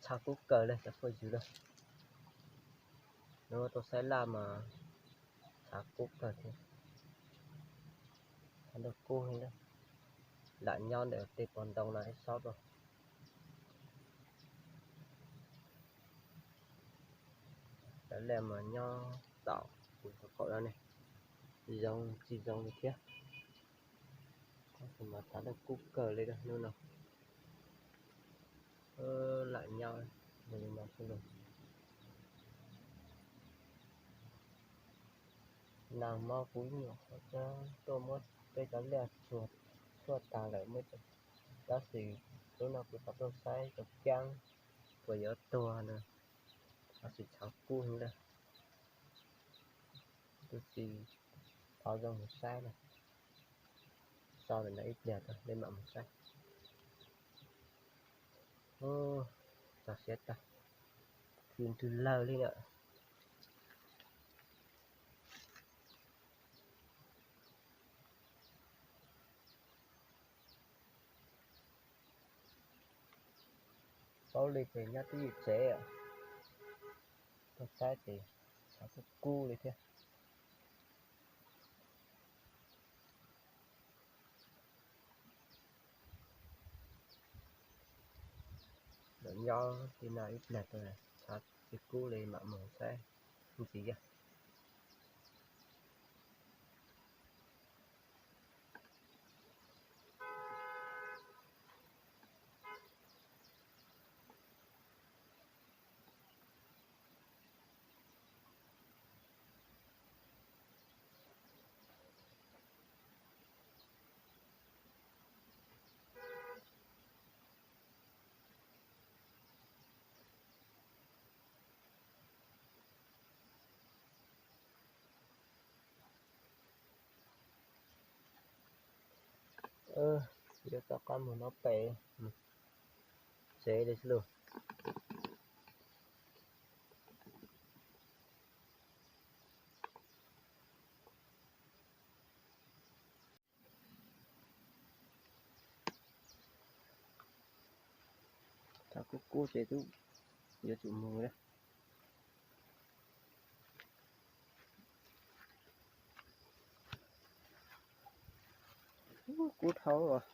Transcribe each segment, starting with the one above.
Tshav kub kawg li cov phooj ywg na. Nws tau saib laj mas tshav kub kawg thiab. Tshav ntuj kub heev li. Lam nyob ntawm tej pov ntoo no ib saub rau. Cov laj mas nyob tom kuv qhov qaum no ne, zoo tsis zoo li thiab. Tab sis mas tshav ntuj kub kawg li hnub no. Lam nyob li no xwb los. Nag hmo kuv ib nyuam qhuav tuaj muab peb cov liaj tshuaj tag lawm, tab sis hnub no kuv rov tuaj saib cov keeb puas yuav tuag na, tab sis tshav kub heev li. Tus txiv thov zoo mus saib na. So ntawm no ib pliag tso nej mam mus saib. Txog siab tag. Tus ntws lawg li na. Paub li ces nyob twj ywm tsev, tuaj saib ces tshav kub kub li thiab. Lawv nyob li no ib pliag tshav kub li mam mus saib ntxiv. Yuav tom qab mus no pem tsev li xwb lauj. Tshav kub kub ces twb yuav tsum mus. Kub dhau os.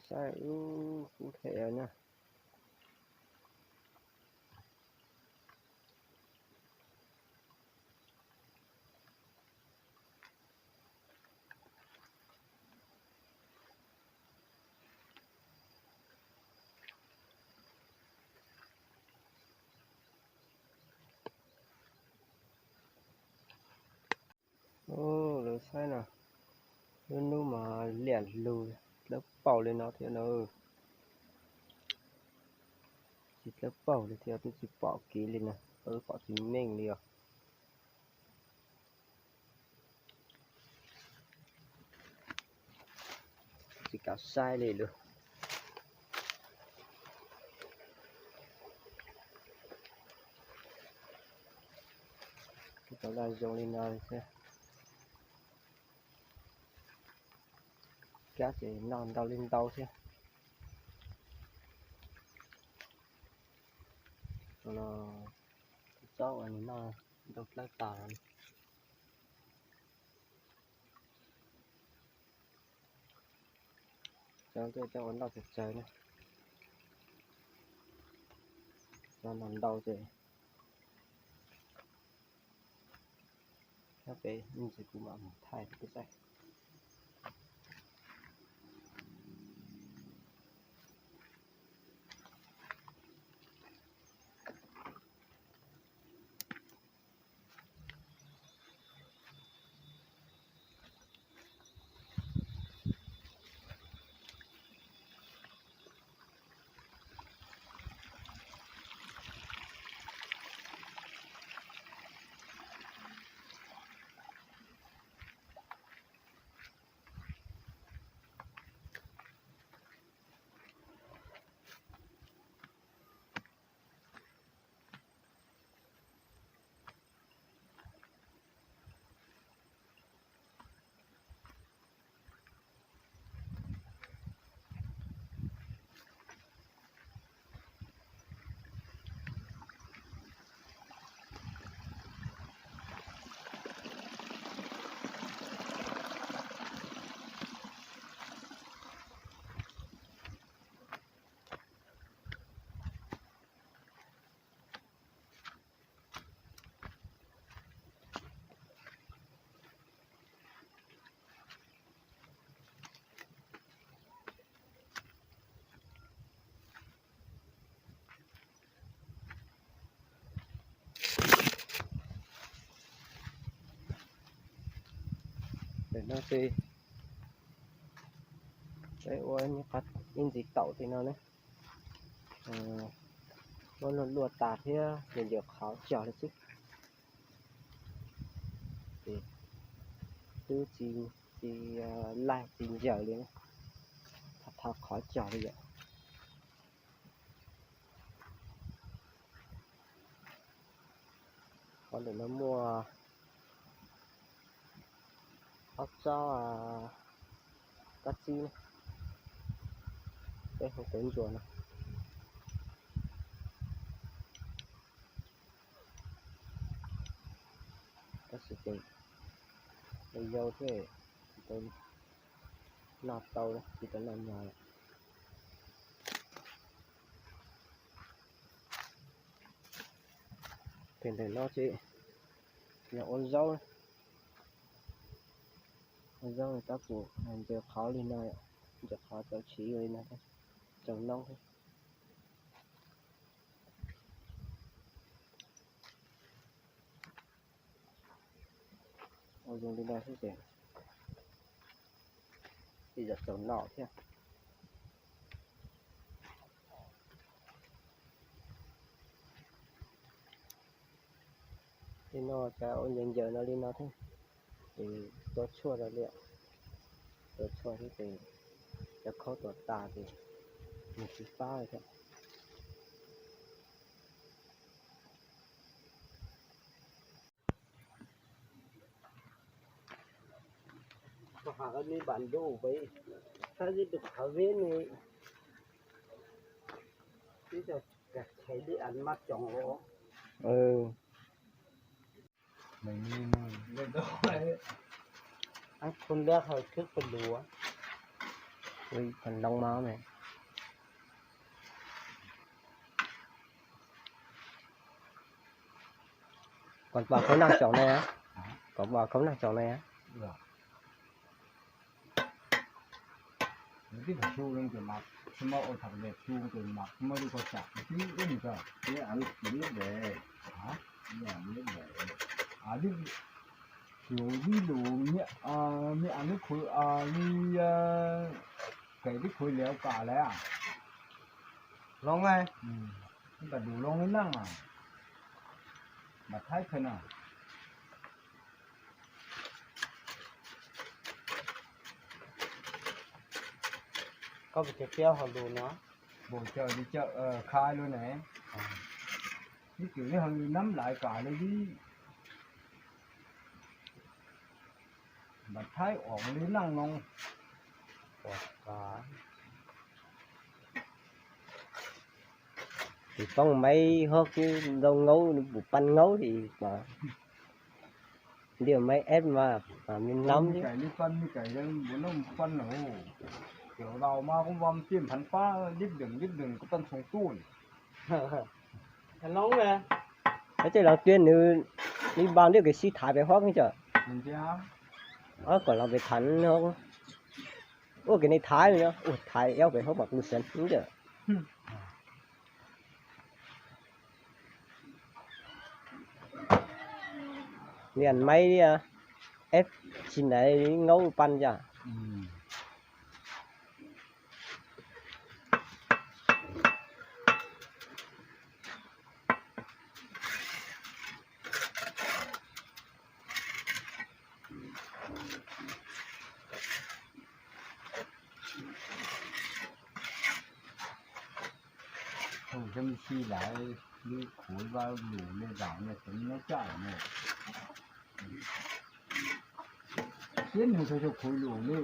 Saib, kub thiab na. Lawv saib no, lub hnub mas liam lug dlawb paug li no thiab na. Tsis dlawb paug li thiab, twb tsis pom kev li na, twb pom tsis meej li os. Tsis kam saib li lawm. Tau laj zoo li no thiab. Kab ces noj ntau li ntau thiab. Tsob uas nws noj ntau dlawb tas. Cov coj ua noj tsawg tsawg na. Cov no ntau ces nyob pem ib ntsis kuv mam mus thaij peb saib. Ntawm no ces peb ua ib ntxiv taum tim no ne, muab luaj luaj tas thiab ces ncim qhov cog li xwb. Twb tsis, tsis laig tsis ncaws li, tha qhov cog li yom. Qhov ntawm no muaj ob tsob kab txib, peb hu cov ntsuas no. Tab sis ces yau thiab, tsis tau noj tau, tsis tau noj nyag. Pem ntawm no ces yog ua zaub, ua zaub tab kuv ncaws qhov li no, ncaws qhov tau tshiv li no, tsaus noob thiab. Ua zoo li no xwb ces, ces yog tsaus noj thiab. Li no cas ua ncaws ncaws no li no thiab, ces tua tshuaj rau li, tua tshuaj thiab ces cov khaub tua tas ces nws tsis pab li thiab. Koj hais li bản đồ vậy, sao đi được thở vế này, chứ giờ kẹt thấy đi ăn mát chóng lắm. Ừ. Ăn không biết hồi trước phần đủ á. Ui, phần đông máu này. Còn vào khấu năng chọn này á? Hả? Có vào khấu năng chọn này á? Được. Nó tiếp tục xu lên cái mặt, xu mau ôi thật đẹp xu cái mặt, mới đi coi chặt, chứ ít gì cơ. Cái ảnh chỉ biết để. Hả? Cái ảnh biết để. À, đi, kiểu đi đủ, mi, à, mi ăn nước khối, à, đi, à, cái nước khối léo cả đấy à? Lông này. Ừ. Nó cả đủ lông nó năng mà. Mà thái khơi nào. Koj mus cov tiab hauv lus no. Bổ trợ đi chợ, ờ, khai luôn này. Ví dụ như hàng nắm lại cả luôn đi. Mà thái ổn đi năng nông. Thì có một máy hớt chứ đâu ngấu, bụi panh ngấu thì mà. Điều máy ép mà, mà mình nắm chứ. Cày đi panh, cày đi, bữa nó panh rồi. Kiểu đầu mà cũng vòng tiền phản phá, đít đừng, đít đừng, có tân sống tuôn. Thành lông nè. Nói chứ lòng tuyên nữ, đi bao nhiêu cái si thái về hót không chở. Mình chứ. Ơ, còn lòng về thắn không? Ơ, cái này thái rồi nhá. Ui, thái éo về hót mà cũng sẵn, không chở. Li an maiv li, eb tsis naiv ngaub paj yam. Thauj cov me si lawm, lub khuv vaj lus le zaum no tseem nyob caj no. Siab nws tau cov khuv lus li.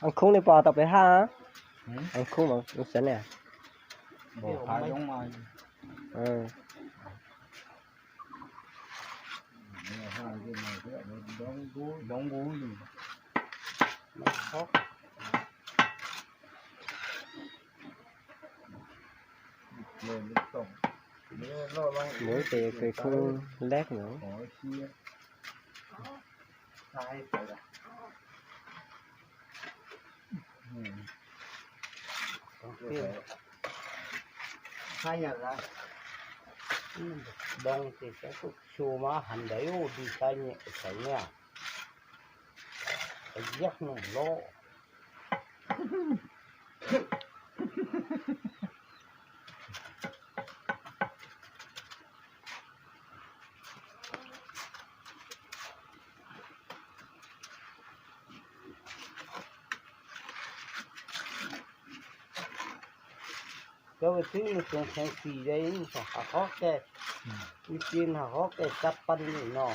Ăn khoob li pom tau pem haj. Ăn khoob mas xav ne. Muab tes kws khoob leb no. Doo ces saib kuj xyu mas heev ntawd, dig saib nyem xeev na, yaj num loj. Cov ua txwb nws tseem kheev xis li, hav qhob ke, ib txhia hav qhob ke txab pab li no.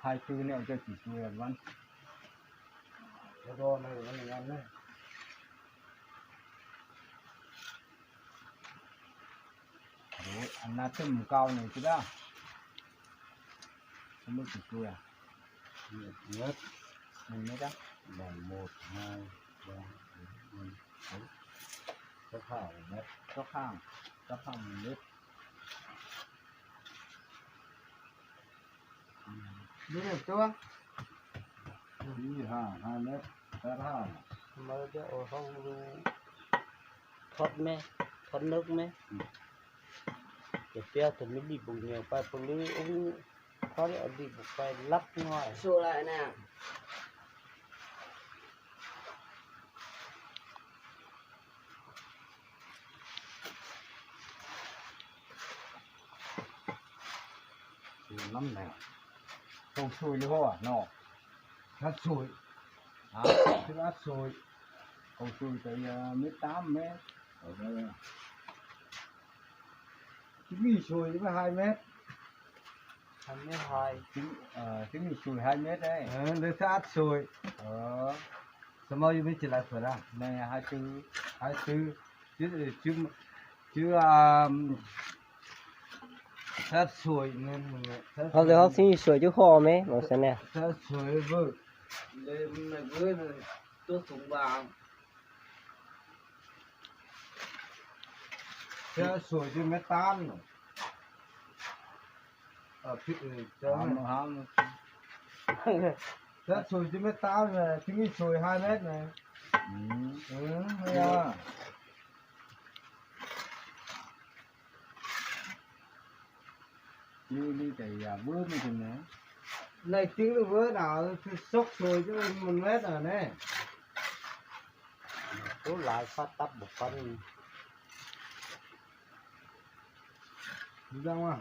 Hais twg ne, coj tsis tsis vab. Nas twb mus kau nws tsis dab. Muab tsis tsis, một mét á, một, hai, ba, bốn, sáu, sắp hai mét, sắp hai, sắp hai mét. Thoát mé, thoát nước mé. Ces peb tus me dij pus nyuag pais pus lwb ub, thob li ua dij pus pais lab no. Kaus sui li hos no. Áp sui. Áp sui. Kaus sui tới mét tám mét. Chính vì sùi với hai mét. Hai mét hai. Chính vì sùi hai mét đấy. Ờ, đây sẽ áp sùi. Ờ. Sao mà mình chỉ là sửa ra? Này hai tư. Hai tư. Chứ, chứ, chứ, à, sát sùi nên mình sát sùi. Hos xib hwb sui cub hos me, no xav ne. Sát sùi với. Đây, này với này, tôi sống vào. Thế sùi chứ mét tám rồi. Ờ, thế, ừ, cho nó hám, hám. Thế sùi chứ mét tám rồi, chứ mít sùi hai mét này. Ừ. Ừ, hay à. Như, như cái, à, vứa như thế này. Này chứ vứa nào, sốc sùi chứ một mét rồi này. Tú lai fab tab npaum qhov no. Zoo a.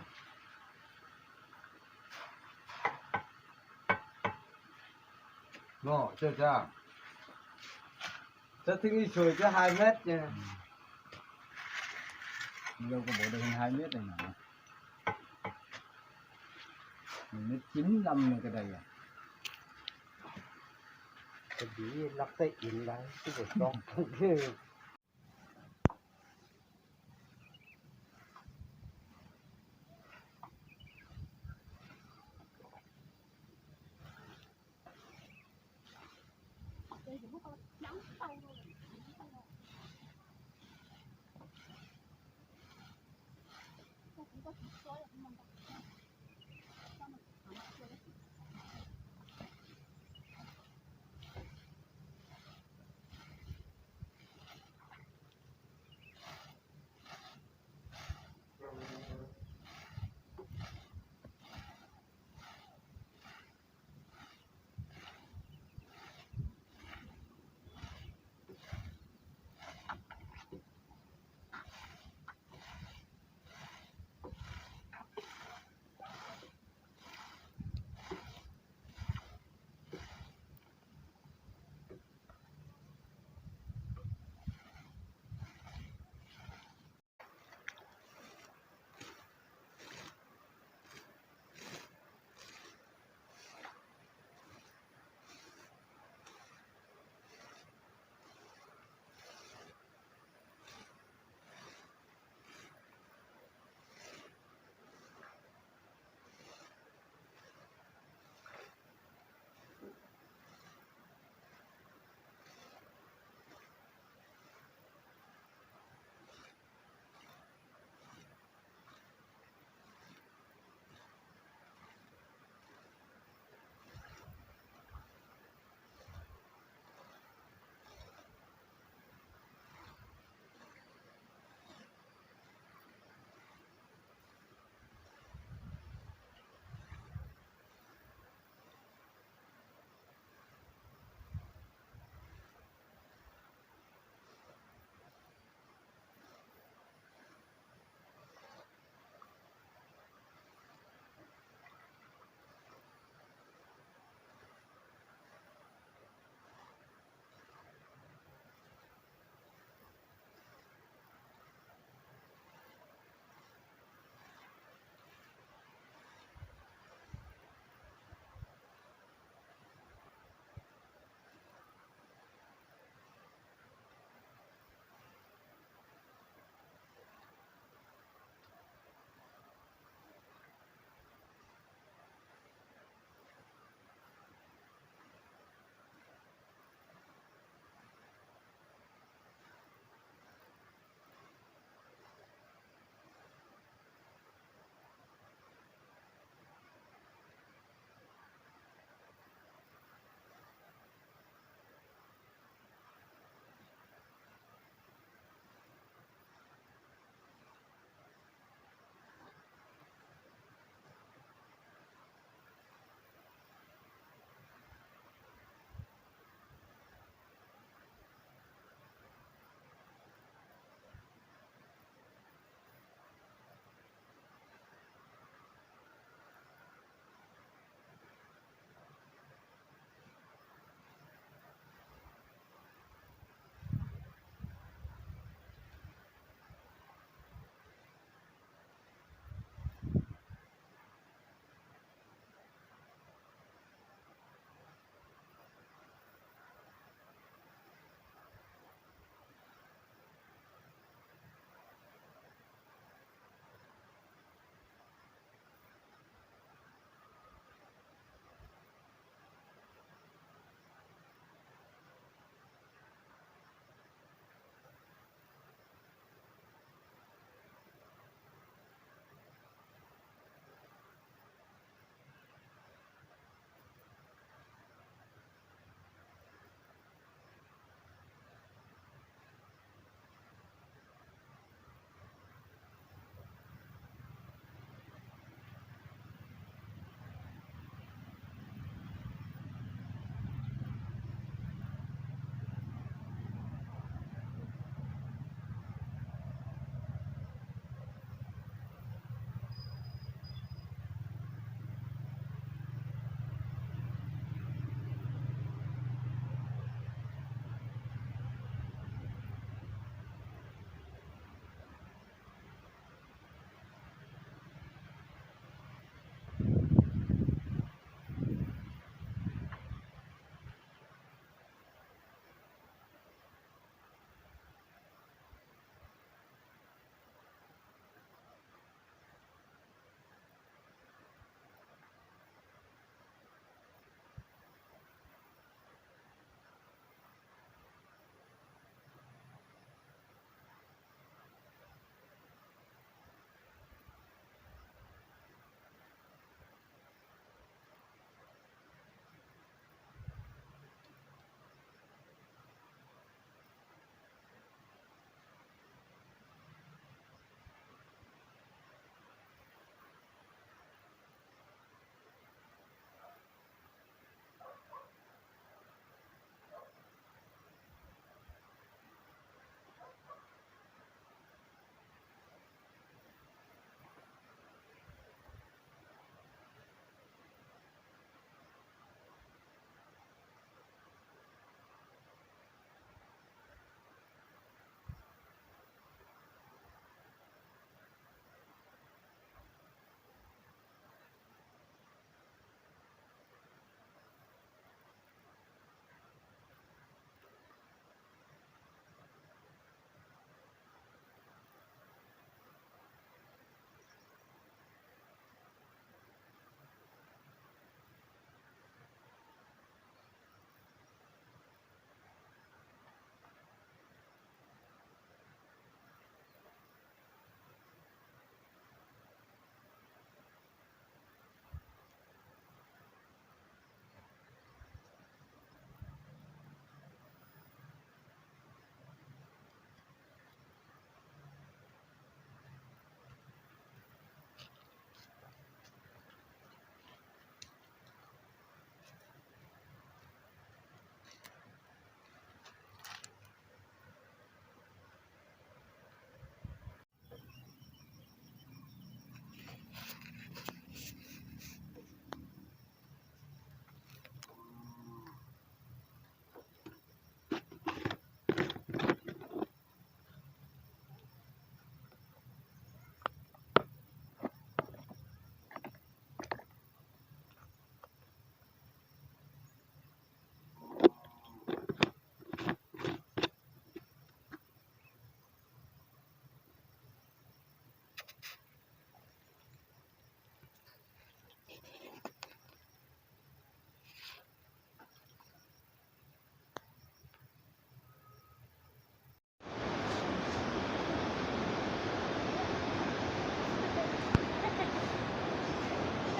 Nov, tsa tsa. Tsa thib ib sui tsa hai mét ne. Lâu ko bổ được hơn hai mét này mà. Mét chín lăm này cái đây à. Cái gì lắc tay in đấy, chứ còn con.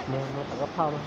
Nws mus tom kab phauj no.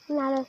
Na,